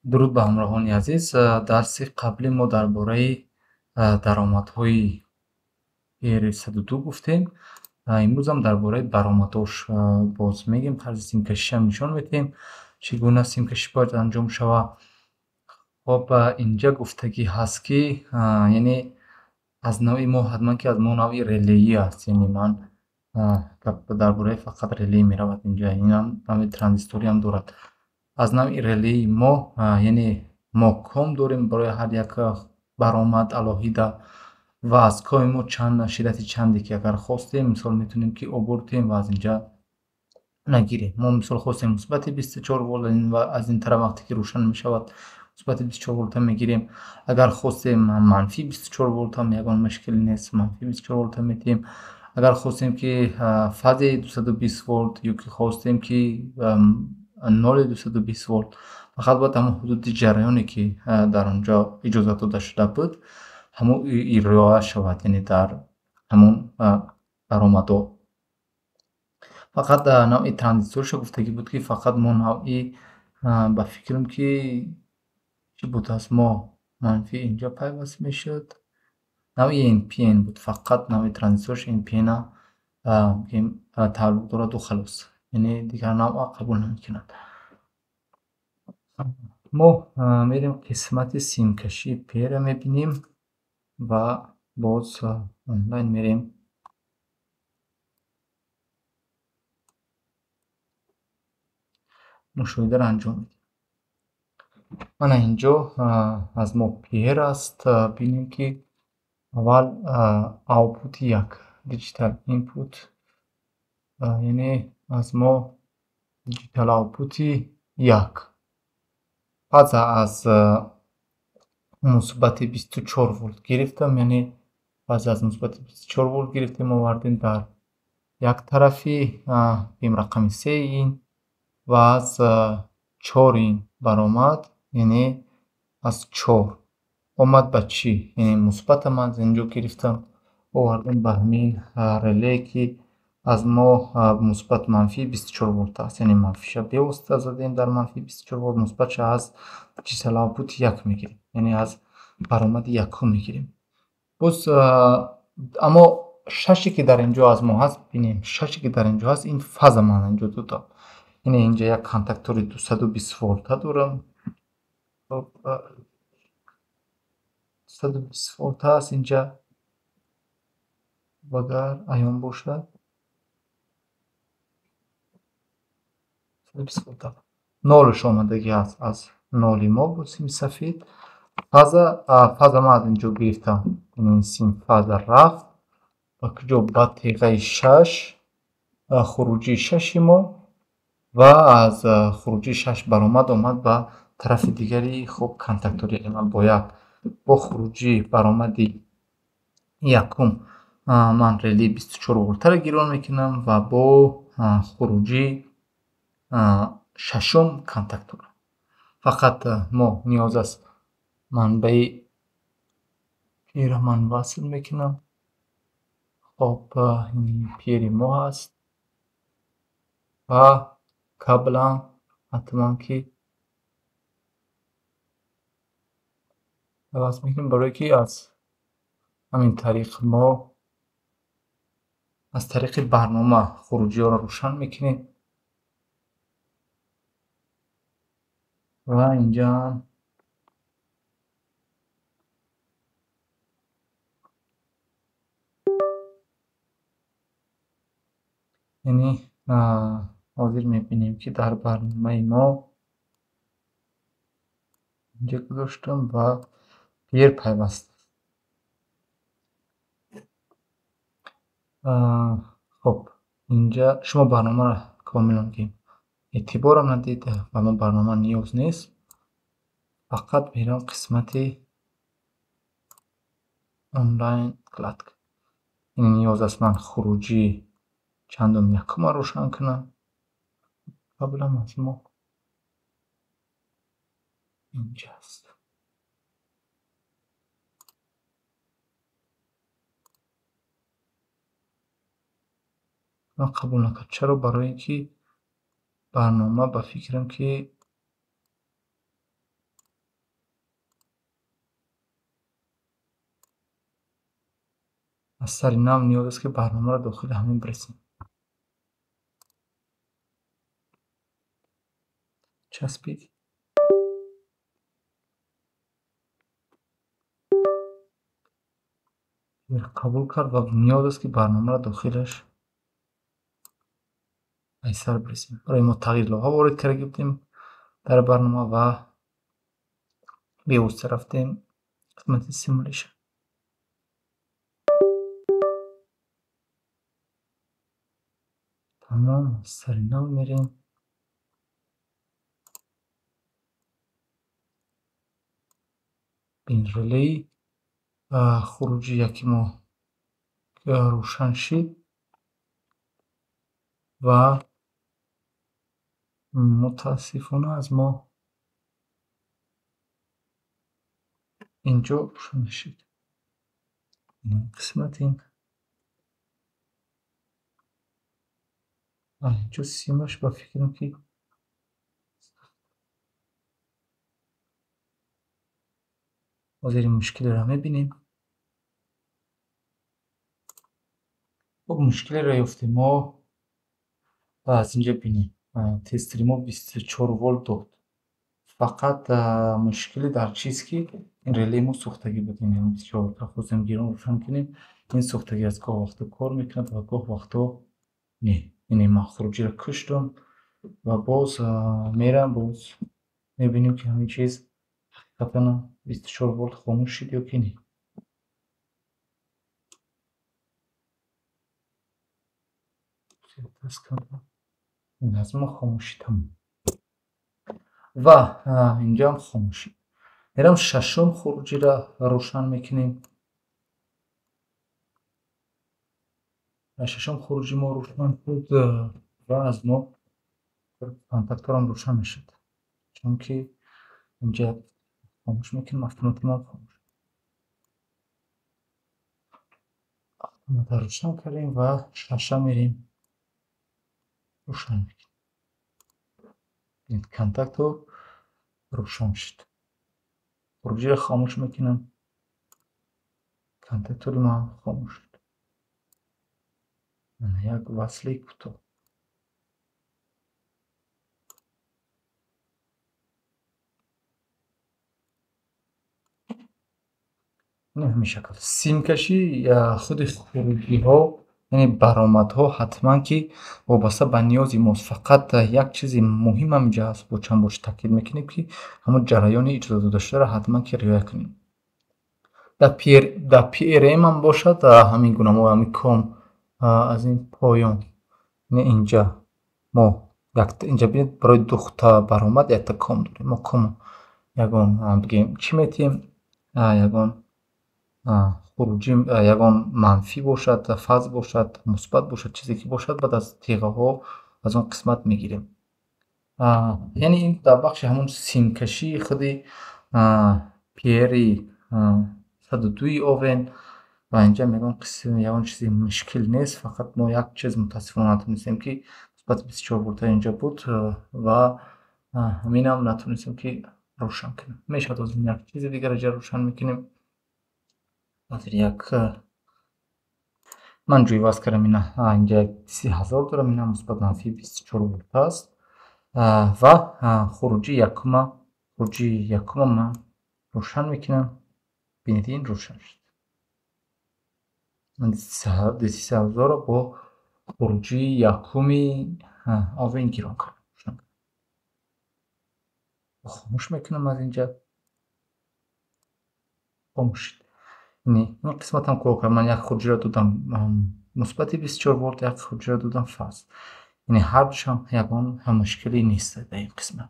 Дуруд ба ҳамроҳони азиз. Дарси қаблӣ мо дар бораи даромадҳои PR102 гуфтем. Имрӯзам дар бораи баромадҳош боз мегем, тарзи симкашишам нишон медиҳем, чӣ гуна симкашӣ бояд анҷом шавад. Хоб, инҷа гуфтагӣ ҳаст, ки яъне аз навъи мо ҳатман ки аз мо навъи релеӣ аст, яъне ман гап дар бораи фақат релеӣ меравад инҷа, инам навъи транзисториам дорад. Аз навъи релеи мо, яъне мо ком дорем барои ҳар як баромад алоҳида ва аз коми мо чанд шиддати чанде ки агар хостем, мисол метавонем ки обур кунем ва аз инҷа нагирем. Мо мисол хостем мусбати 24 волт ва аз ин тараф вақте ки рӯшан мешавад мусбати 24 волта мегирем. Агар хостем манфи 24 волтам ягон мушкиле нест, манфи 24 волта метиҳем. Агар хостем ки фази 220 волт ё ки хостем ки 0,220 волт, фақат бояд ҳамон ҳудуди ҷараёне ки дар он ҷо иҷозат дода шуда буд, ҳамон риоя шавад, яъне дар ҳамон баромадҳо. Фақат навъи транзисторша гуфтагӣ буд, ки фақат мо навъи, ба фикрам ки чӣ буд, аз мо манфи инҷа пайваст мешуд. Навъи NPN буд, фақат навъи транзисторш NPN-а тааллуқ дораду халос, яъне дигар навъа қабул намекунад. Мо мерем қисмати симкашии P-ра мебинем ва боз онлайн мерем. Мушоҳидаро анҷом медиҳем. Мана инҷо аз мо PR аст. Бинем ки аввал output як digital input, яъне аз мо digital output як. Фаза аз мусбати 24 волт гирифтам, яъне фаза аз мусбати 24 волт гирифтем, овардем дар як тарафи бим рақами се ин ва аз 4 ин баромад, яъне аз 4 омад ба чӣ? Яъне мусбата ман аз инҷо гирифтам, овардем ба ҳамин реле ки аз мо мусбат манфи 24 волт аст, яъне манфиша бевосита задем дар манфи 24 волт, мусбатша аз digital output як мегирем, яъне аз баромади якум мегирем. Боз аммо шаше ки дар инҷо аз мо ҳаст, бинем, шаше ки дар инҷо ҳаст, ин фаза ман инҷо додам. Яъне инҷа як контактори 220 волта дорам. Хоб, 220 волта аст инҷа, агар аён бошад. 220 волта. Нолш омадагӣ аст аз ноли мо бо сими сафед. Фаза ман аз инҷо гирифтам. Яъне сим фаза рафт ба куҷо? Ба теғаи 6, хуруҷии шаши мо ва аз хуруҷии 6 баромад омад ба тарафи дигари хоб контактори. Яъне ман бо як бо хуруҷии баромади якум ман реле 24 волтаро гирон мекунам ва бо хуруҷии шашум контактор. Фақат мо ниёз аст манбаи P-ро ман васл мекунам. Хоб, ин P-ри мо ҳаст ва каблам ҳатман ки васл мекунем, барое ки аз ҳамин тариқ мо аз тариқи барнома хуруҷиҳоро рӯшан мекунем ва инҷаам яъне ҳозир мебинем ки дар барномаи мо инҷа гузоштам ва PR пайваст. Хоб, инҷа шумо барномаро комилан ки эътиборам надид, ба мо барнома ниёз нест. Фақат мерам қисмати онлайн вкладка. Яъне ниёз аст ман хуруҷии чандум якумро рӯшан кунам. Қаблам аз мо инҷа аст. Ман қабул накард. Чаро? Барои ин ки барнома ба фикрам ки Аз сари нав ниёз аст, ки барномаро дохили ҳамин бирасем. Часпид. Қабул кард ва ниёз аст, ки барномаро дохилаш аз сар бирасем. Барои мо тағйир лоҳа ворид карда будем дар барнома ва бевосита рафтем қисмати simulation. Тамом, аз сари нав мерем. Бин релеи хуруҷи яки мо рӯшан шид ва мутаассифона аз мо инҷо рӯшан нашид. Қисмат ин инҷо симаш ба фикрам, ки ҳозир ин мушкилеро мебинем. Хуб, мушкилеро ёфтем мо аз инҷа бинем. Тестери мо 24 волт дод. Фақат мушкиле дар чист, ки ин релеи мо сӯхтагӣ буд. Ин 24 волтро хостем гирон рӯшан кунем. Ин сӯхтагӣ аст, гоҳ вақто кор мекунад ва гоҳ вақто не. Яъне ман хуруҷиро куштам ва боз мерам, боз мебинем, ки ҳамин чиз ҳақиқатан 24 волт хомӯш шид ё ки не. Ин аз мо хомӯшӣ тамом. Ва инҷаам хомӯшӣ. Мерам шашум хуруҷиро рӯшан мекунем. Шашум хуруҷи мо рӯшан шуд ва аз мо контакторам рӯшан мешуд. Чунки инҷа хомӯш мекунем, автомати мо хомӯш. Автоматро рӯшан кардем ва шаша мерем рӯшан мекунем. Контактор рӯшан шуд. Хуруҷиро хомӯш мекунам. Контактори мо хомӯш шуд. Як васли кӯтоҳ. Ҳамин шакл. Симкашӣ худи хуруҷиҳо, яъне баромадҳо ҳатман ки вобаста ба ниёзи мост. Фақат як чизи муҳим ҳам инҷа ҳаст, бо чанд бор таъкид мекунем, ки ҳамон ҷараёни иҷозат додашударо ҳатман ки риоя кунем. Дар PRM ҳам бошад ҳамин гуна мо ҳамин ком аз ин поён, яъне инҷа мо инҷа бинед, барои дута баромад якта ком дорем. Мо ком ягон бигем чӣ метиҳем, ягон хуруҷӣ, ягон манфӣ бошад, фаз бошад, мусбат бошад, чизе ки бошад, баъд аз тиғаҳо аз он қисмат мегирем. Яъне ин дар бахши ҳамон симкашии худи PR-и 102 овен ва инҷа ягон қисм, ягон чизи мушкил нест. Фақат мо як чиз мутаассифона натонистем, ки мусбати 24 волта инҷа буд ва ҳаминам натонистем, ки рӯшан кунем. Мешавад ҳозир як чизи дигар инҷа рӯшан мекунем. Ҳозир як ман ҷой васл кардам, ина инҷа 30,000 дорам, ина мусбат манфӣ 24 волта аст ва хуруҷи якума ман рӯшан мекунам. Бинед, ин рӯшан шуд. Ман 30,000-ро бо хуруҷи якуми овен гирон кардам. Хомӯш мекунам аз инҷа. Хомӯш шуд. Ин қисматам кор кард. Ман як хуруҷиро додам мусбати 24 волт, як хуруҷиро додам фаз. Яъне ҳар душам ягон мушкиле нест дар ин қисмат.